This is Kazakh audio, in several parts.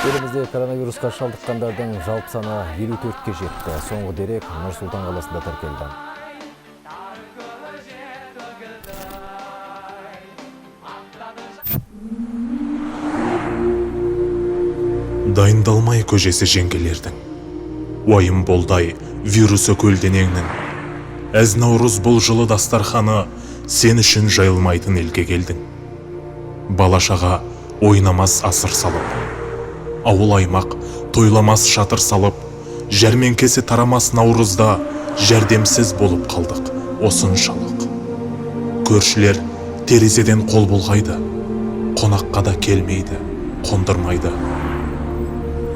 Елімізде коронавирусқа шалдыққандардың жалпы саны 54-ке жетті. Соңғы дерек Нұр-Сұлтан қаласында тіркелді. Дайындалмай көжесі жеңгелердің. Уайым болдай вирусі көлденеңнің. Әз наурыз бұл жылы дастарханы сен үшін жайылмайтын елге келдің. Бала-шаға ойнамас асыр салып, ауыл аймақ тойламас шатыр салып, жәрмеңкесі тарамас наурызда жәрдемсіз болып қалдық осыншалық. Көршілер терезеден қол бұлғайды, қонаққа да келмейді, қондырмайды.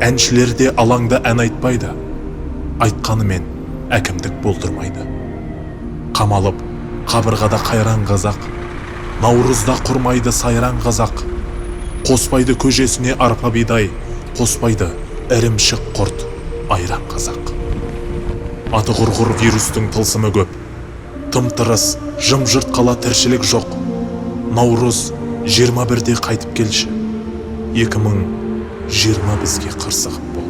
Әншілер де алаңда ән айтпайды, айтқанымен әкімдік болдырмайды. Қамалып, қабырғада қайран қазақ, наурызда құрмайды сайран қазақ. Қоспайды көжесіне арпа бидай, қоспайды ірімшік құрт айран қазақ. Аты құрғыр вирустың тылсымы көп, тым-тырыс, жым-жырт қала тіршілік жоқ. Наурыз 21-де қайтып келші, 2020 бізге қырсығып болды.